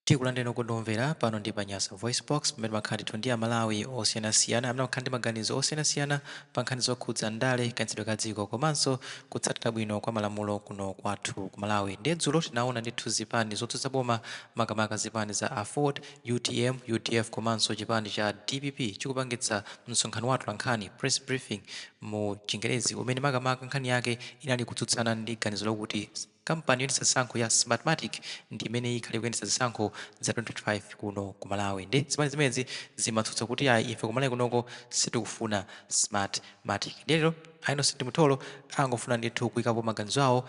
Tikulandireni okondwa pano ndi pa Nyasa Voice Box, mmene makhala ndithu ndi Amalawi osiyanasiyana amene amakhala ndi maganizo osiyanasiyana pa nkhani zokhudza ndale, kayendetsedwe ka dziko komanso kutsatira bwino kwa malamulo kuno kwathu ku Malawi. Ndiye dzulo tinaona ndithu zipani zotsutsa boma, makamaka zipani za AFORD, UTM, UDF komanso chipani cha DPP chikupangitsa msonkhano wa atolankhani, press briefing mu Chingerezi, umene makamaka nkhani yake inali kutsutsana ndi ganizo lokuti kampani yoyendetsa zisankho ya Smartmatic ndi imene ikhale kuyendetsa zisankho za 2025 kuno ku Malawi. Ndi zipani zimenezi zimatsutsa kuti ayi, ife ku Malawi kunoko sitikufuna Smartmatic. Ndiye lero a Innocent Mutholo angofuna ndithu kuyikapo maganizo awo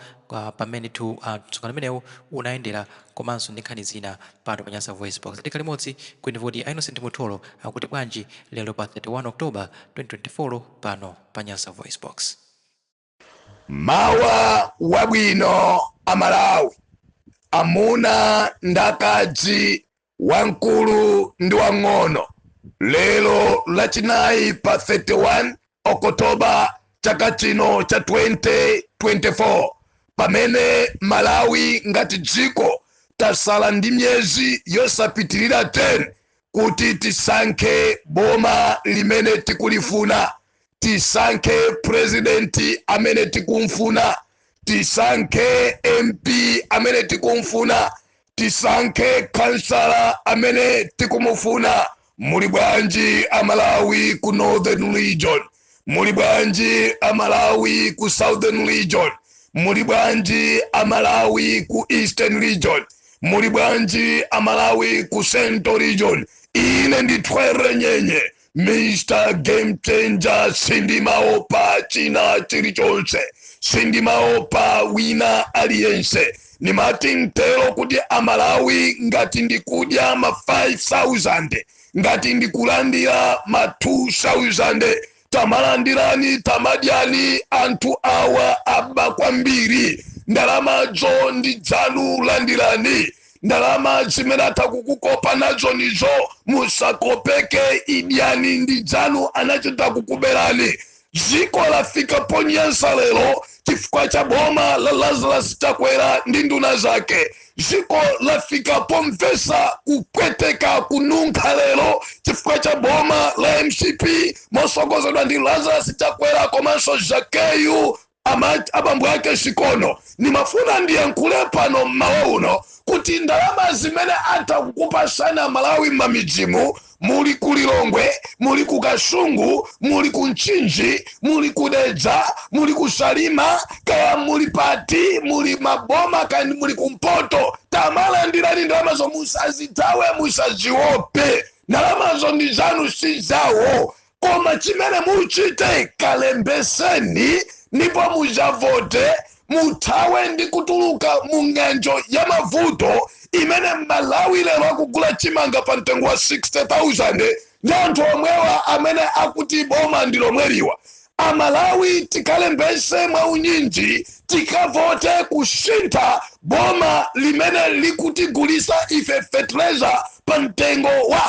pamene ndithu msonkhano umenewu unayendera komanso ndi nkhani zina pano pa Nyasa Voice Box. Tikhale limodzi kuti kuti a Innocent Mutholo akuti bwanji lero pa 31 October 2024 pano pa Nyasa Voice Box. Mawa wabwino Amalawi, amuna ndakazi, wamkulu ndi wang'ono. Lero Lachinayi pa 31 Okotoba chaka chino cha 2024, pamene Malawi ngati dziko tasala ndi miyezi yosapitirira 10 kuti tisankhe boma limene tikulifuna, tisankhe purezidenti amene tikumfuna, tisankhe MP amene tikumfuna, tisankhe kansala amene tikumufuna. Muli bwanji Amalawi ku Northern Region? Muli bwanji Amalawi ku Southern Region? Muli bwanji Amalawi ku Eastern Region? Muli bwanji Amalawi ku Central Region? Ine ndithwere nyenye, Mr Game Changer. Sindimaopa china chilichonse, sindimaopa wina aliyense. Nimati mtero kuti Amalawi, ngati ndikudya ma 5000, ngati ndikulandira ma 2000, tamalandirani, tamadyani. Anthu awa aba kwambiri. Ndalamazo ndi dzanu, landirani ndalama zimene atha kukukopa nazo nizo. Musakopeke, idyani, ndi dzanu, anachita kukuberani. Dziko lafika ponyansa lero chifukwa cha boma la Lazarus Chakwera ndi nduna zake. Dziko lafika pomvesa kupweteka, kununkha lero chifukwa cha boma la MCP mosogozedwa ndi Lazarus Chakwera komanso Zakeyu, abambo ake Sikono. Nimafuna ndiyankhule pano mmawa uno kuti ndalama zimene atha kukupasana Malawi m'mamidzimu, muli ku Lilongwe, muli ku Kasungu, muli ku Mchinji, muli ku Dedza, muli ku Salima, kaya muli pati, muli maboma, kaya muli kumpoto, tamalandirani ndalamazo, musazithawe, musaziope. Ndalamazo ndi zanu, si zawo. Koma chimene muchite, kalembeseni ndipo muzavote, muthawe ndi kutuluka mu ng'anjo ya mavuto imene Malawi lero akugula chimanga pa mtengo wa 60,000 ndi anthu omwewa amene akuti boma ndi lomweliwa. Amalawi, tikalembese mwaunyinji, tikavote kusintha boma limene likutigulisa ife fertilizer pa mtengo wa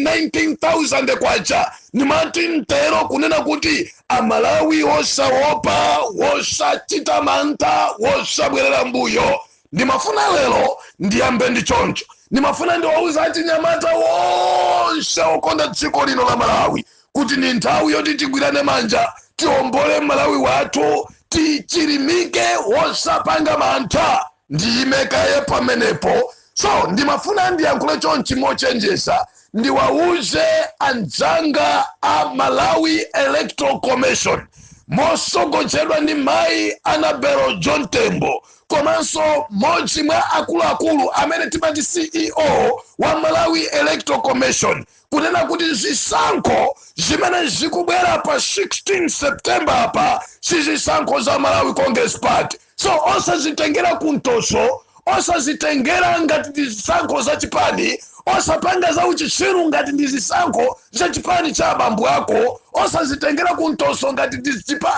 119,000 kwacha. Nimati mtero kunena kuti Amalawi wosaopa, wosachita mantha, wosabwerera mbuyo. Ndimafuna lero ndiyambe ndi choncho. Ndimafuna ndiwauza achinyamata wonse okonda dziko lino la Malawi kuti ni nthawi yoti tigwirane manja, tiombole Malawi wathu, tichilimike wosapanga mantha. Ndiyime kaye pamenepo. So ndimafuna ndiyankhule chonchi mochenjeza, ndiwauze anzanga a Malawi Electoral Commission mosogozedwa ndi mayi Annabel John Tembo komanso mmodzi mwa akuluakulu amene timati CEO wa Malawi Electoral Commission, kunena kuti zisankho zimene zikubwera pa 16 September apa si zisankho za Malawi Congress Party. So osazitengera kuntoso, osazitengera ngati ndi zisankho za chipani, osapanga za uchitsiru ngati ndi zisankho za chipani cha abambo ako, osazitengera kuntoso ngati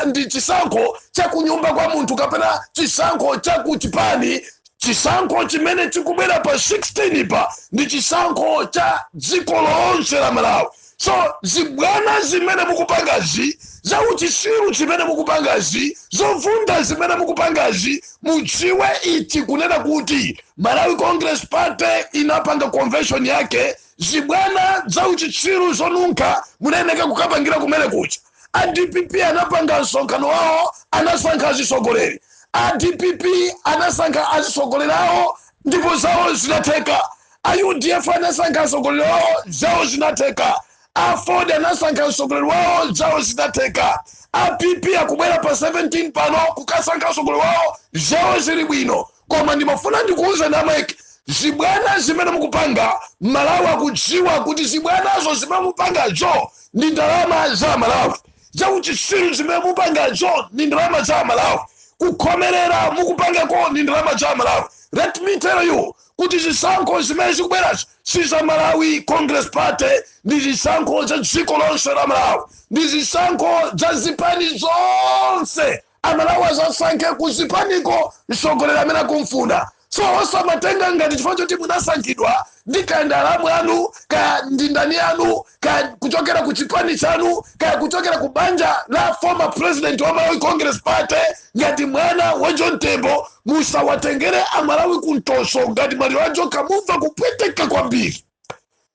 ndi chisankho cha kunyumba kwa munthu kapena chisankho cha kuchipani. Chisankho chimene chikubwera pa 16 pa ndi chisankho cha dziko lonse la Malawi. So zibwana zimene mukupangazi Za uchisiru chimene mukupangazi, zovunda zimene mukupangazi, mudziwe ichi kunena kuti Malawi Congress Party inapanga convention yake. Zibwana za uchitsiru zonunkha munayeneka kukapangira kumene kucha. A DPP anapanga msonkhano wawo, anasankha azisogoleri. A DPP anasankha azisogoleri awo ndipo zawo zinatheka. A UDF anasankha atsogoleri wawo, zawo zinatheka. A Ford anasankha mtsogoleri wawo, zawo zinatheka. A PP akubwera pa 17 pano kukasankha mtsogoleri wawo, zawo zili bwino. Koma ndimafuna ndikuwuzeni a MEC, zibwana zimene mukupanga, Malawi akudziwa kuti zibwanazo zimene mukupangazo ndi ndalama za Malawi. Zauchisiru zimene mupangazo ndi ndalama za Malawi. Kukhomerera mukupangako ndi ndalama za Malawi. Let me tell you kuti zisankho zimene zikubwerazo si za Malawi Congress Party, ndi zisankho za dziko lonse la Malawi, ndi zisankho za zipani zonse. Amalawi azasankhe kuzipaniko mtsogoleri amene akumfuna. So osamatenga ngati chifukwa choti munasankhidwa ndi kaya ndalama yanu, kaya ndi ndani yanu, kaya kuchokera ku chipani chanu, kaya kuchokera ku banja la former president wa Malawi Congress Party ngati mwana wa John Tembo, musawatengere Amalawi kumtoso ngati maliro ajoka. Mumva kupweteka kwambiri.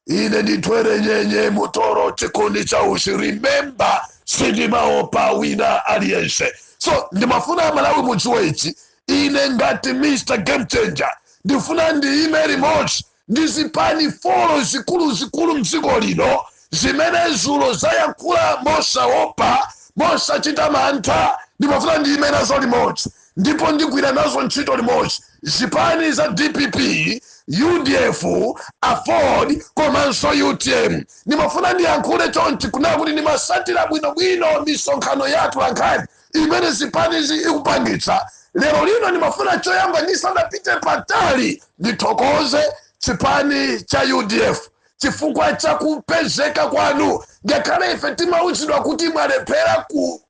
Ine ndithwere nyenye mutoro chikondi cha usi. Remember, sindimaopa wina aliyense. So ndimafuna Amalawi mudziwe ichi: ine ngati Mr Game Changer ndifuna ndiyime limodzi ndi zipani four zikulu zikulu mdziko lino zimene zulo zayankhula mosaopa, mosachita mantha. Ndimafuna ndiyime nazo limodzi ndipo ndigwira nazo ntchito limodzi, zipani za DPP, UDF, AFORD komanso UTM. Ndimafuna ndiyankhule chonchi kunena kuti ndimasatira bwinobwino misonkhano yathu lankhani imene zipanizi ikupangitsa lero lino. Ndimafuna choyamba, ndisanapite patali, ndithokoze chipani cha UDF chifukwa cha kupezeka kwanu. Ngakhale ife timauzidwa kuti mwalephera ku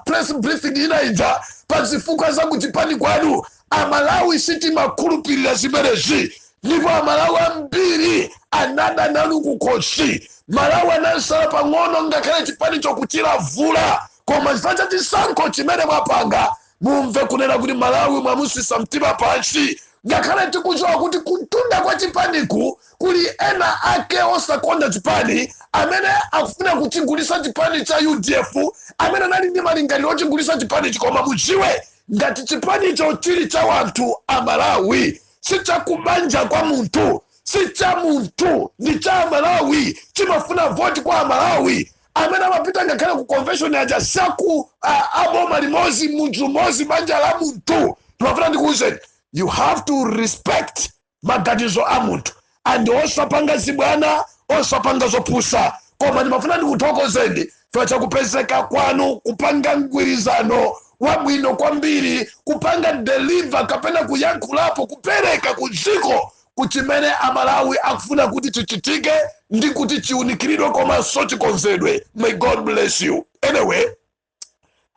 press briefing ina ija pa zifukwa za kuchipani kwanu, Amalawi sitimakhulupirira zimenezi, ndipo Amalawi ambiri anada nanu kukhosi. Malawi anasala pang'ono ngakhale chipani chokuchilavula, koma chifukwa cha chisankho chimene mwapanga, mumve kunena kuti Malawi mwamusisa mtima pansi. Ngakhale tikudziwa kuti kuntunda kwa chipaniku kuli ena ake osakonda chipani amene akufuna kuchigulisa chipani cha UDF, amene anali ndi malingaliro ochigulisa chipanichi, koma mudziwe ngati chipanicho chili cha wanthu Amalawi, si chakubanja kwa munthu, si cha munthu, ndi cha Amalawi. Chimafuna voti kwa Amalawi amene amapita ngakhale ku convention aja saku aboma limodzi, munthu umodzi, banja la munthu. Timafuna ndikuwuzeni, you have to respect maganizo a munthu and osapanga zibwana, osapanga zopusa. Koma ndimafuna ndikuthokozeni chifukwa chakupezeka kwanu, kupanga mgwirizano wabwino kwambiri, kupanga deliver kapena kuyankhulapo, kupereka ku dziko kuchimene Amalawi akufuna kuti chichitike ndi kuti chiunikiridwe komanso chikonzedwe. May God bless you. Anyway,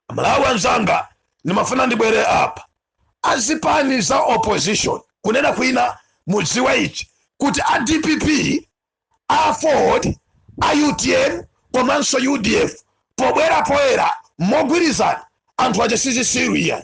Amalawi anzanga, ndimafuna ndibwere apa. Azipani za opposition, kunena kwina, mudziwe ichi kuti a DPP, a Ford, a UTM komanso UDF pobwera poyera mogwirizana, anthu aja sizisiriya.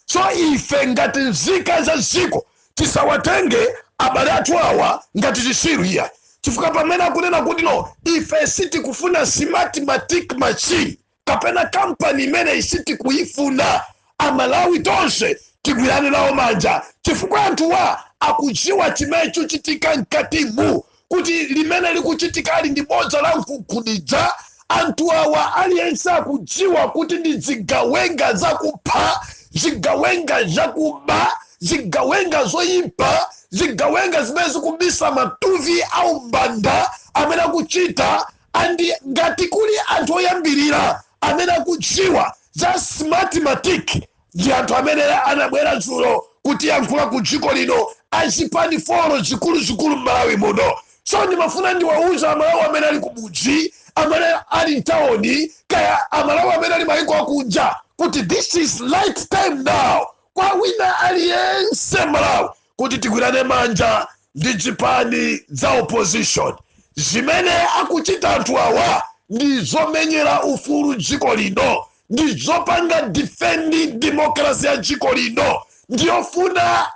So ife ngati nzika za dziko tisawatenge abale athu awa ngati zisiriya, chifukwa pamene akunena kuti no, ife sitikufuna Smartmatic machine kapena kampani imene sitikuyifuna, Amalawi tonse tigwirane nawo manja, chifukwa anthuwa akudziwa chimene chikuchitika mkatimu, kuti limene likuchitikali ndi bodza la mkunkhuniza. Anthu awa aliyense akudziwa kuti ndi zigawenga zakupha, zigawenga zakuba, zigawenga zoyipa, zigawenga zimene zikubisa matuvi aumbanda amene akuchita. And ngati kuli anthu oyambirira amene akudziwa za Smartmatic, ndi anthu amene anabwera dzulo kutiyankhula ku dziko lino, azipani four zikuluzikulu m'Malawi muno. So ndimafuna ndiwauza Amalawi amene ali kumudzi, amene ali mtawoni, kaya Amalawi amene ali mayiko akunja, kuti this is right time now kwa wina aliyense Malawi kuti tigwirane manja ndi zipani za opposition. Zimene akuchita anthu awa ndi zaumbanda. Ndi zomenyera ufulu dziko lino, ndi zopanga defend democracy ya dziko lino, ndiyofuna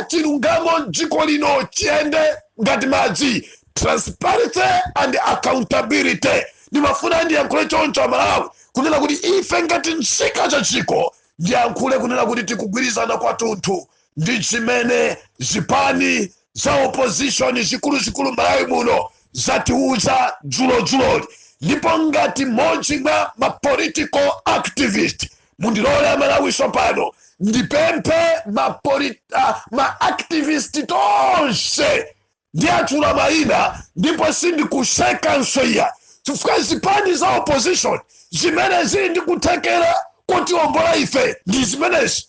chilungamo dziko lino chiyende ngati madzi, transparency and accountability. Ndimafuna ndiyankhule choncho, Amalawi, kunena kuti ife ngati nzika za dziko, ndiyankhule kunena kuti tikugwirizana kwathunthu ndi zimene zipani za opposition zikuluzikulu Malawi muno zatiuza dzulodzuloli. Ndipo ngati mmodzi mwa ma political activist, mundilole Amalawi, pano ndipemphe ma activist tonse. Ndiyatchula mayina ndipo sindikusekanso iya, chifukwa zipani za opposition zimene zili ndi kuthekera kotiwombola ife ndi zimenezi.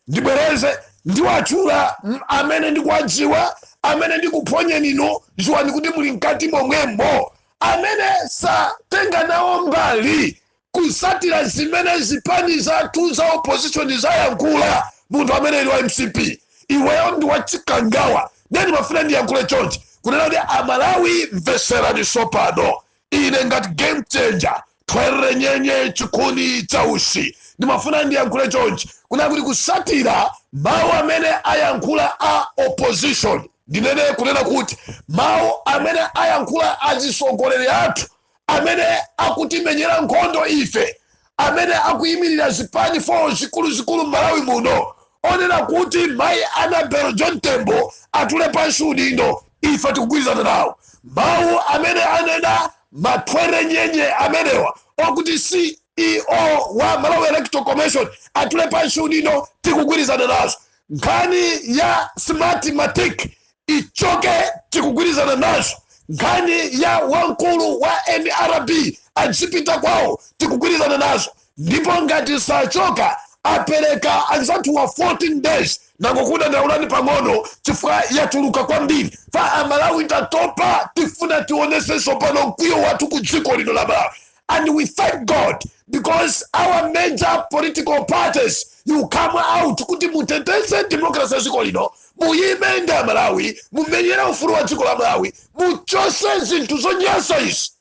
Ndibwereze, ndiwatchula amene ndikuwadziwa. Amene ndikuphonyeni inu, ziwani kuti muli mkati momwemo. Amene satenga nawo mbali kusatira zimene zipani zathu za opposition zayankhula, munthu amene ili wa MCP, iweyo ndi wachikangawa. Then mafuna ndiyankhule chonchi kunena kuti, Amalawi, mveserani sopano. Ine ngati Game Changer Thwerere Nyenye Chikuni Chausi, ndimafuna ndiyankhule chonchi kunena kuti kusatira mawu amene ayankhula a opposition, ndinene kunena kuti mawu amene ayankhula azisogoleri athu amene akutimenyera nkhondo ife, amene akuyimirira zipani 4 zikuluzikulu m'Malawi muno, onena kuti mayi Annabel John Tembo atule pansi udindo, ife tikugwirizana nawo. Mawu amene anena Mathwere Nyenye amenewa okuti CEO wa Malawi Electoral Commission atule pansi udindo, tikugwirizana nazo. Nkhani ya Smartmatic ichoke, tikugwirizana nazo. Nkhani ya wamkulu wa NRB azipita kwawo, tikugwirizana nazo. Ndipo ngati sachoka, apereka anzathu wa 14 days. Nangokuda ndaulani pang'ono chifukwa yachuluka kwambiri. Fa Amalawi tatopa, tifuna tionesenso pano mkwiyo wathu ku dziko lino la Malawi. And we thank God because our major political parties, you come out kuti muteteze democracy ya dziko lino, muyime ndi Amalawi, mumenyere ufulu wa dziko la Malawi, muchose zinthu zonyansa izi.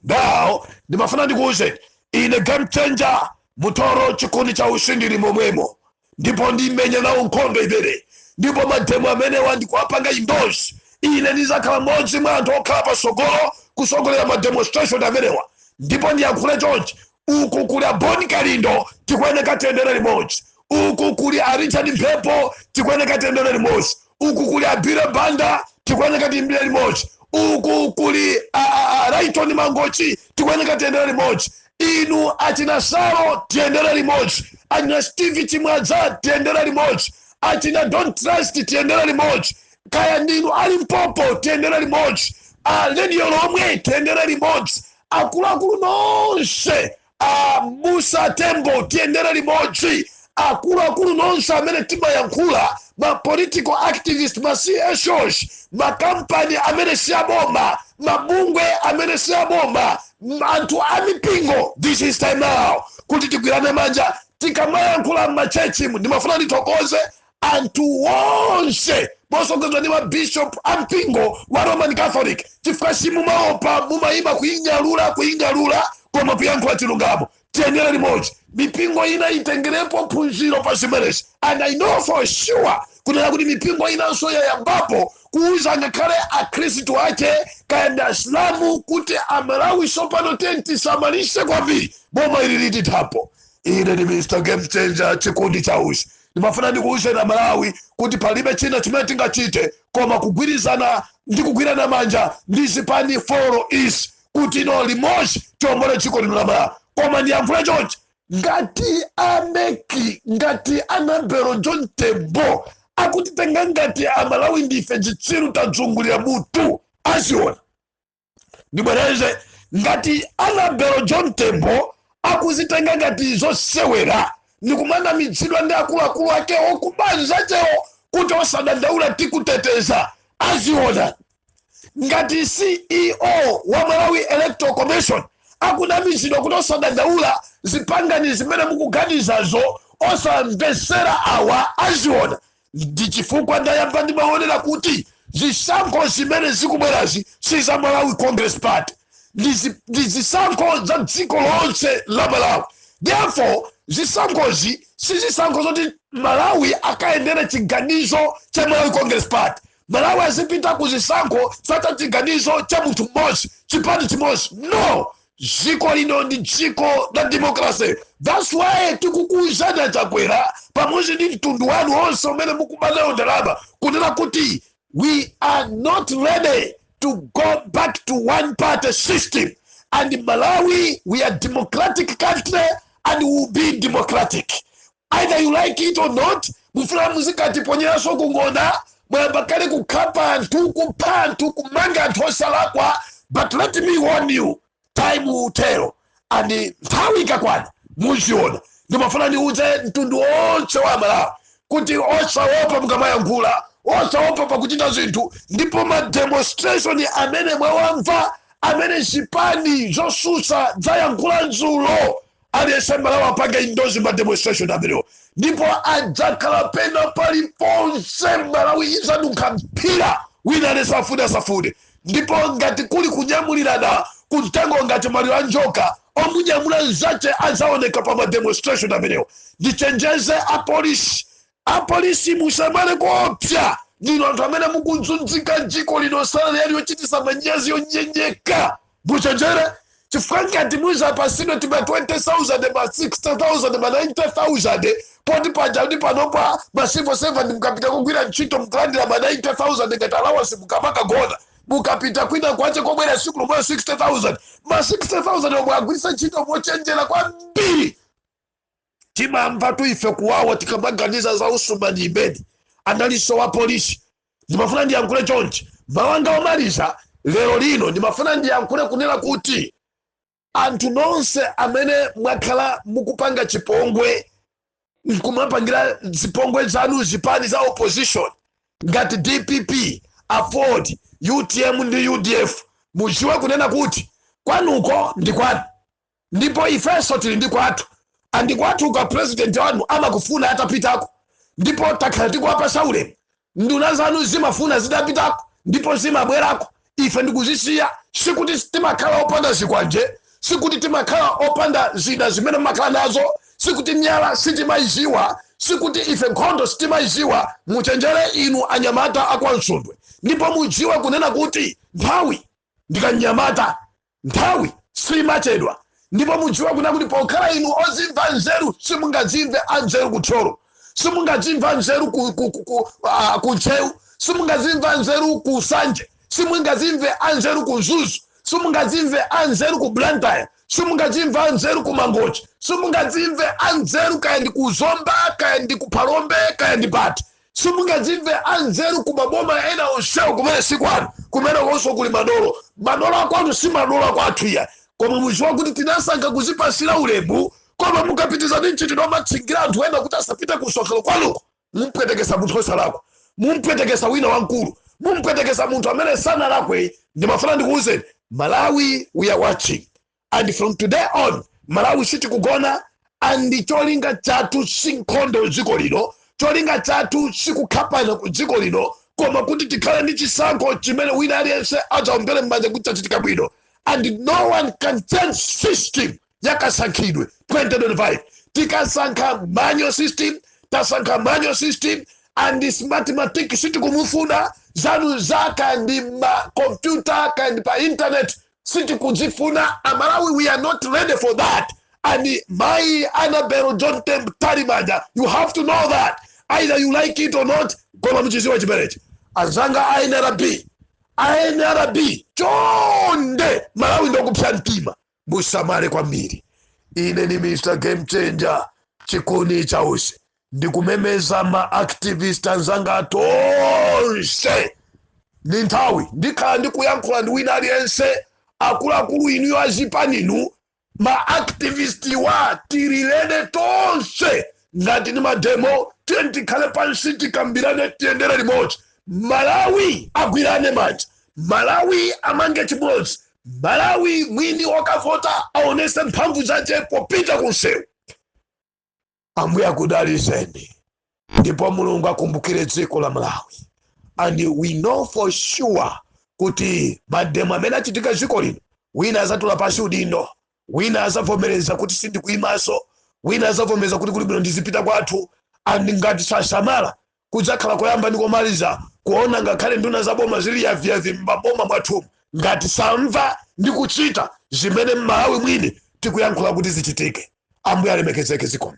Now ndimafuna ndikuwuzeni, ine Game Changer Mutoro Chikundi cha Ushindiri momwemo, ndipo ndimenya nawo nkhondo imene, ndipo ma demo amenewa ndikuwapanga endorse. Ine ndizakhala mmodzi mwa anthu okhala pasogolo kusogolera ma demonstration amenewa. Ndipo ndiyankhule chonchi: uku kuli Aboni Kalindo, tikuyeneka tiyendere limodzi. Uku kuli a Richard Mphepo, tikuyeneka tiyendere limodzi. Uku kuli Abire Banda, tikuyeneka tiyimbire limodzi. Uku kuli Raiton Mangochi, tikuyeneka tiyendere limodzi. Inu achina Salo, tiyendere limodzi. Achina Steve Chimwadza, tiyendere limodzi. Achina Don't Trust, tiyendere limodzi. Kaya ndinu ali Mpopo, tiyendere limodzi. A Radio Lomwe, tiyendere limodzi. Akuluakulu nonse, a Musa Tembo, tiyendere limodzi. Akuluakulu nonse amene timayankhula, ma political activist, ma CSOs, makampani amene si aboma, mabungwe amene si aboma, anthu amipingo, this is time now kuti tigwirane manja tikamayankhula m'ma church mu. Ndimafuna ndithokoze anthu wonse mosogozedwa ndi mabishop ampingo wa Roman Catholic, chifukwa simumaopa, mumayima kuinyalula, kuinyalula, koma kuyankhula chilungamo. Tiyendere limodzi. Mipingo ina itengerepo phunziro pa zimenezi. And I know for sure kunena kuti mipingo inanso yayambapo kuuza ngakhale akhristu ake, kaya ndi Asilamu, kuti Amalawi sopano tisamalise kwambiri, boma ili litithapo. Ine ndi Mr Game Changer Chikundi Chausi. Ndimafuna ndikuwuzeni Amalawi kuti palibe china chimene tingachite koma kugwirizana ndi kugwirana manja ndi zipani 4 izi kuti ino limodzi tiombole dziko lino la Malawi. Koma ndiyankhule chonchi: ngati a MEC, ngati Annabel John Tembo akutitenga ngati Amalawi ndife chitsiru, tadzungulira mutu, aziona. Ndibwereze, ngati Annabel John Tembo akuzitenga ngati zosewera ndikumanamizidwa ndi akuluakulu akewo kubanza chewo kuti osadandaula, tikuteteza, aziona. Ngati CEO wa Malawi Electoral Commission akunamizidwa kuti osadandaula, zipangani zimene mukuganizazo, osamvesera awa, aziona. Ndi chifukwa ndayamba ndimaonera kuti zisankho zimene zikubwerazi si za Malawi Congress Party. Ndi zisankho za dziko lonse la Malawi. Therefore, zisankhozi si zisankho zoti Malawi akayendere chiganizo cha Malawi Congress Party, Malawi azipita ku zisankho zata chiganizo cha munthu mmodzi, chipani chimodzi. No, dziko lino ndi dziko la democracy. That's why tikukuwuzani, Chakwera pamodzi ndi mtundu wanu onse umene mukubanayo ndalama, kunena kuti we are not ready to go back to one party system. And Malawi, we are democratic country and we will be democratic either you like it or not. Mufuna muzikatiponyeranso kung'ona? Mwayamba kale kukhapa anthu, kupha anthu, kumanga anthu osalakwa. But let me warn you, time will tell, and nthawi ikakwana muziona. Ndimafuna ndiuze mtundu wonse wa Malawi kuti osaopa mukamayankhula, osaopa pakuchita zinthu. Ndipo ma demonstration amene mwawamva, amene zipani zosusa zayankhula dzulo, aliyense Malawi apange endorse ma demonstration amenewo, ndipo adzakhala pena paliponse. Malawi izadunkha mphira, wina aliyense afune asafune. Ndipo ngati kuli kunyamulirana kumtengo ngati maliro a njoka, omunyamula nzache adzaoneka pa ma demonstration amenewo. Ndichenjeze apolisi. Apolisi, musamale koopsa. Ndinu anthu amene mukunzunzika dziko lino, salary yanu yochitisa manyazi, yonyenyeka. Muchenjere, chifukwa ngati muzapasidwe tima 20,000, ma 60,000, ma 90,000, poti paja ndi panopa ma civil servant mukapita kugwira ntchito mukulandira ma 90,000 ngati allowance, mukamakagona, mukapita kwina kwache kobwera siku lomweyo 60,000, ma 60,000 omwe agwiritsa ntchito mochenjera kwambiri. Timamva tu ife kuwawa tikamaganiza za Usumani imene analinso wa polisi. Ndimafuna ndiyankhule chonchi, mawanga omaliza lero lino, ndimafuna ndiyankhule kunena kuti anthu nonse amene mwakhala mukupanga chipongwe, nkumapangira zipongwe zanu zipani za opposition ngati DPP, AFORD, UTM ndi UDF, mudziwe kunena kuti kwanuko ndi kwanu, ndipo ifenso tili ndi kwathu. And kwathu ka president wanu amakufuna atapitako, ndipo takhala tikuwapasa ulemu. Nduna zanu zimafuna zidapitako ndipo zimabwerako, ife ndikuzisiya. Sikuti timakhala opanda zikwanje, sikuti timakhala opanda zida zimene mumakhala nazo, sikuti miyala sitimayiziwa, sikuti ife nkhondo sitimayiziwa. Muchenjere inu anyamata akwansundwe, ndipo mudziwe kunena kuti nthawi ndikanyamata, nthawi simachedwa. Ndipo mudziwe kunena kuti pokhala inu ozimva nzeru, simungadzimve anzeru kuThyolo, simungadzimva nzeru ku Ntcheu, simungadzimva nzeru ku Sanje, simungadzimve anzeru ku Mzuzu, simungadzimve anzeru ku Blantyre, simungadzimve anzeru ku Mangochi, simungadzimve anzeru kaya ndi ku Zomba, kaya ndi ku Phalombe, kaya ndi pati. Simungadzimve anzeru ku maboma ena onsewo kumene sikwanu, kumene konso kuli madolo. Madolo akwanu si madolo akwathu iya, koma muziwa kuti tinasankha kuzipasira ulemu. Koma mukapitiza ndi mchitidwe omatsingira anthu ena kuti asapite ku msonkhano kwanuko, mumpwetekesa munthu osalakwa, mumpwetekesa wina wamkulu, mumpwetekesa munthu amene sanalakwe. Ndimafuna ndikuwuzeni, Malawi, we are watching, and from today on Malawi sitikugona. And cholinga chathu si nkhondo dziko lino, cholinga chathu sikukhapana ku dziko lino, koma kuti tikhale ndi chisankho chimene wina aliyense adzaombere m'manja kuti chachitika bwino. And no one can change system yakasankhidwe. 2025 tikasankha manual system, tasankha manual system, and this mathematic sitikumufuna. Zanu zaka ndi makompyuta kandi pa internet sitikudzifuna. Amalawi, we are not ready for that. And my Annabel John Mtalimanja, you have to know that either you like it or not. Koma muchiziwa chimenechi, anzanga a NRB, a NRB, chonde, Malawi ndokupsa mtima, musamale kwambiri. Ine ni Mr Game Changer Chikuni Chausi, ndikumemeza ma activist anzanga tonse. Ni nthawi ndikhala ndikuyankhula ndi wina aliyense. Akuluakulu inuyo azipaninu, ma activist wa, tililene tonse. Ngati ni ma demo, tiye tikhale pansi, tikambirane, tiyendere limodzi. Malawi agwirane manja, Malawi amange chimodzi, Malawi mwini wakavota aonese mphamvu zace popita kunsewu. Ambuye akudaliseni, ndipo Mulungu akumbukire dziko la Malawi. And we know for sure kuti ma demo amene achitika dziko lino, we Wina azatula pansi udindo, wina azavomereza kuti sindikuyimaso, wina azavomereza kuti kuli bwino ndizipita kwathu. And ngati sasamala, kudzakhala koyamba ndi komaliza kuona ngakhale nduna za boma zili yaviyavi m'maboma mwathumu, ngati samva ndi kuchita zimene Mmalawi mwini tikuyankhula kuti zichitike. Ambuye alemekezeke. Zikomo.